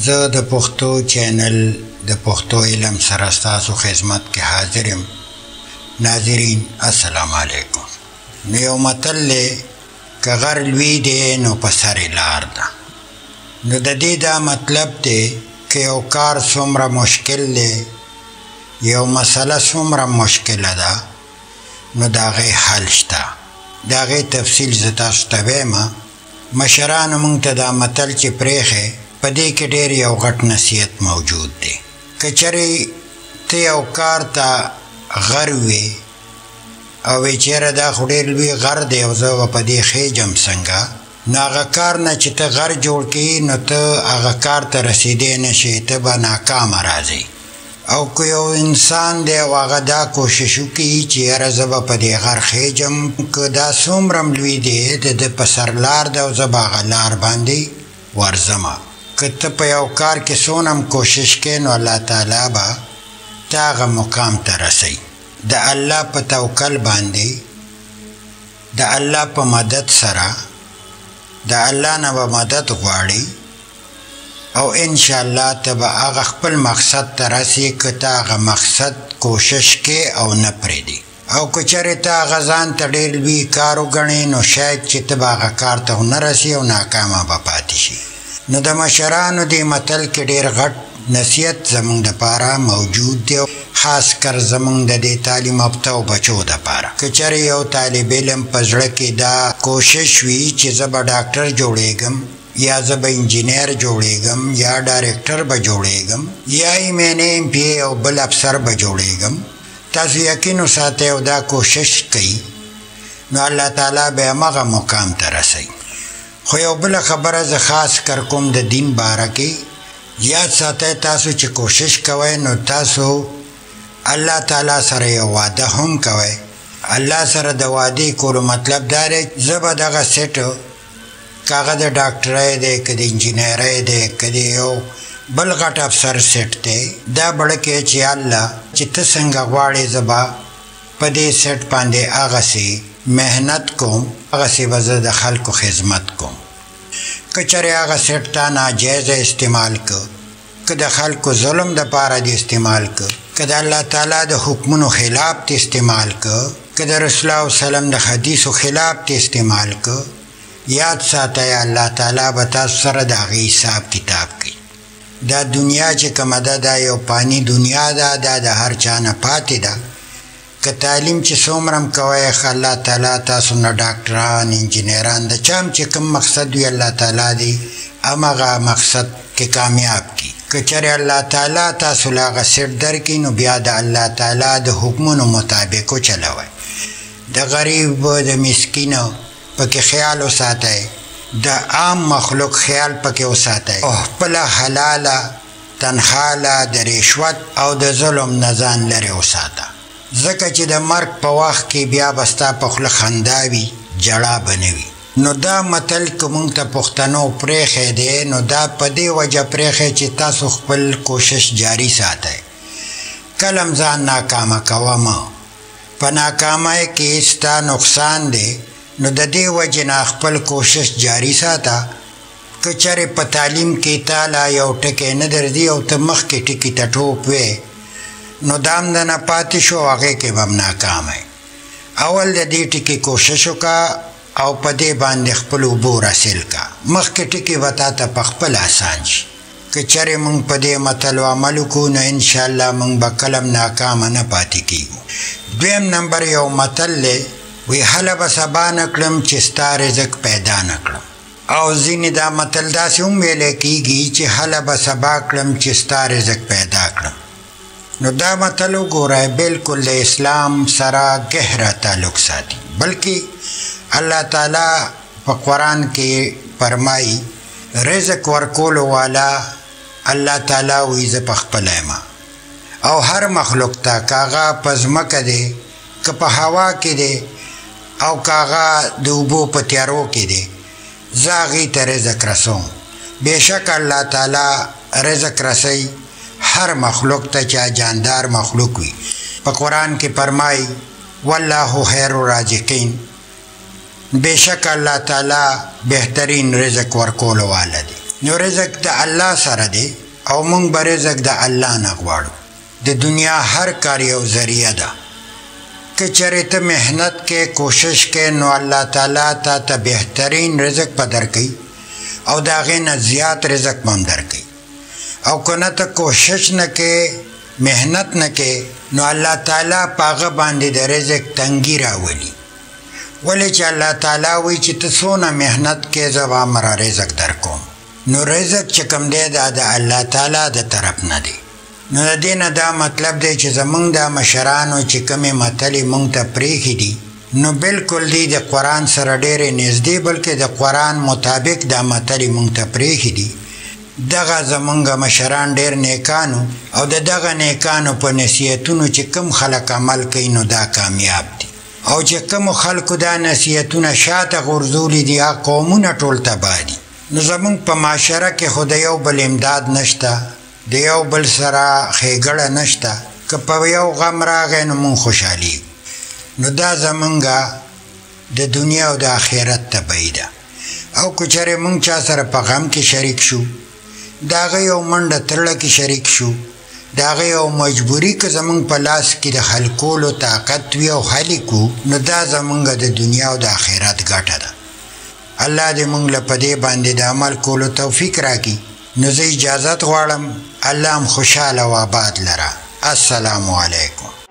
زه د پښتو چینل د پښتو علم سره ستاسو خدمت کې حاضر یم. ناظرین السلام علیکم. نو یو متل دی که غر لوی دی نو په سر یې لار ده. نو د دې دا مطلب دی که یو کار څومره مشکل دی، یو مسله څومره مشکله ده، نو د هغې حل شته. د هغې تفصیل زه تاسو ته وایم. مشرانو موږ ته دا متل چې پرېښی، په دې کې ډېر یو غټ نصیحت موجود دی. که چېرې ته یو کار ته غر وې او وې چېرې دا خو ډېر لوی غر دی او زه به په دې خېجم څنګه، نو هغه کار نه چې ته غر جوړ کړې نو ته هغه کار ته رسېدی نه شې، ته به ناکامه راځې. او که یو انسان دی او هغه دا کوشش وکړي چې یاره زه به په دې غر خېجم، که دا څومره هم لوی دی د ده په سر لار ده او زه به هغه لار باندې ورځمه. که ته په یو کار کې څونه هم کوشش کوې نو الله تعالی به تا هغه مقام ته رسوي. د الله په توکل باندې، د الله په مدد سره، د الله نه به مدد غواړي او انشاءالله ته به هغه خپل مقصد ته رسې که ته هغه مقصد کوشش کې او نه پرېږدې. او که چېرې ته هغه ځان ته ډېر لوی کار وګڼې نو شاید چې ته به هغه کار ته ونه رسې او ناکامه به پاتې شي. نو د مشرانو دې متل کې ډېر غټ نصیحت زمونږ دپاره موجود دی، خاص کر زمونږ د دې تعلیم یافته او بچو دپاره. که چېرې یو طالب علم په زړه کې دا کوشش وي چې زه به ډاکټر جوړېږم یا زه به انجینر جوړېږم یا ډایرکټر به جوړېږم یا ایم این ایم پي او بل افسر به جوړېږم، تاسو یقین وساتئ او دا کوشش کوئ نو الله تعالی به همغه مقام ته رسوي. خو یو بله خبره زه خاص کر کوم د دین باره کې، یاد ساتئ تاسو چې کوشش کوئ نو تاسو الله تعالی سره یو وعده هم کوئ. الله سره د وعدې کولو مطلب دا دی زه به دغه سیټ، که هغه د ډاکټرۍ دی، که د انجینرۍ دی، که د یو بل غټ افسر سیټ دی، دا بړکې چې الله چې ته څنګه غواړې زه به په دې سیټ باندې هغسې محنت کوم، هغسې به زه د خلکو خدمت کوم. که چېرې هغه سیټ تا ناجایزه استعمال که، که د خلکو ظلم دپاره دې استعمال که، که د الله تعالی د حکمونو خلاف دې استعمال که، که د رسول الله وسلم د حدیثو خلاف دې استعمال که، یاد ساتئ الله تعالی به تاسو سره د هغې حساب کتاب کوي. دا دنیا چې کومه ده دا یو پانی دنیا ده، دا د هر چا نه پاتې ده. که تعلیم چې څومره هم کوئ، الله تعالی تاسو نه ډاکټران، انجینران، د چا هم چې کوم مقصد وي الله تعالی دې همغه مقصد کې کامیاب کړي. که چېرې الله تعالی تاسو له هغه سیټ درکړي نو بیا د الله تعالی د حکمونو مطابق وچلوئ. د غریب د مسکین پکې خیال وساتئ، د عام مخلوق خیال پکې وساتئ او خپله حلاله تنخوا له د رشوت او د ظلم نه ځان لرې وساته، ځکه چې د مرګ په وخت کې بیا به ستا په خوله خندا وي، ژړا به نه وي. نو دا متل که مونږ ته پښتنو پرېښی دی نو دا په دې وجه پرېښی چې تاسو خپل کوشش جاري ساتئ، کله هم ځان ناکامه کوه مه. په ناکامۍ کې ستا نقصان دی، نو د دې وجې نه خپل کوشش جاري ساته. که چېرې په تعلیم کې تا لا یو ټکی نه درځي او ته مخکې ټکي ته ټوپ وې نو دا هم درنه پاتې شو او هغې کې به هم ناکامه یې. اول د دې ټکي کوشش وکړه او په دې باندې خپل اوبه رسېل کړه، مخکې ټکي به تا ته په خپله اسان شي. که چېرې موږ په دې متلو عمل وکړو نو انشاءالله موږ به کله هم ناکامه نه پاتې کېږو. دویم نمبر یو متل دی، وی هله به سبا نه کړم چې ستا رزق پیدا نه کړم. او ځینې دا متل داسې هم ویلی کېږي چې هله به سبا کړم چې ستا رزق پیدا کړم. نو دا متل وګورئ بالکل د اسلام سره ګهره تعلق ساتي، بلکې الله تعالی په قرآن کې فرمایي رزق ورکولو والا الله تعالی وایي زه په خپله یم، او هر مخلوق ته که هغه په ځمکه دی، که په هوا کې دی، او که هغه د اوبو په تیارو کې دی، زه هغې ته رزق رسوم. بېشکه الله تعالی رزق رسوي هر مخلوق ته چې جاندار مخلوق وي. په قرآن کې فرمایي والله خیر الرازقین، بېشکه الله تعالی بهترین رزق ورکولو والا دی. نو رزق د الله سره دی او مونږ به رزق د الله نه غواړو. د دنیا هر کار یو ذریعه ده، که چېرې ته محنت کې کوشش کې نو الله تعالی تا ته بهترین رزق به درکوي او د هغې نه زیات رزق به هم درکوي، او که نه ته کوشش نه کې محنت نه کې نو الله تعالی په هغه باندې د رزق تنګي راولي. ولې چې الله تعالی وایي چې ته څونه محنت کې زه به هومره رزق درکوم. نو رزق چې کوم دی دا د الله تعالی د طرف نه دی. نو د دې نه دا مطلب دی چې زمونږ دا مشرانو چې کومې متلې مونږ ته پرېښي دي نو بالکل دی د قرآن سره ډېرې نږدې، بلکې د قرآن مطابق دا متلې مونږ ته پرېښي دي. دغه زمونږ مشران ډېر نیکانو او د دغه نیکانو په نصیحتونو چې کوم خلک عمل کوي نو دا کامیاب دي، او چې کومو خلکو دا نصیحتونه شاته غورځولي دي هغه قومونه ټول تباه دي. نو زمونږ په معاشره کې خو د یو بل امداد نشته، د یو بل سره ښېګړه نشته، که په یو غم راغی نو مونږ خوشحالېږو. نو دا زمونږ د دنیا او د آخرت تباهي ده. او که چېرې مونږ چا سره په غم کې شریک شو، د هغه یو منډه ترړه کې شریک شو، د هغه یو مجبوري که زمونږ په لاس کې د حل کولو طاقت وي او حل یې کړو، نو دا زمونږ د دنیا او د آخرت ګټه ده. الله دې مونږ له په دې باندې د عمل کولو توفیق راکړي. نو زه اجازت غواړم. الله هم خوشحاله او آباد لره. السلام علیکم.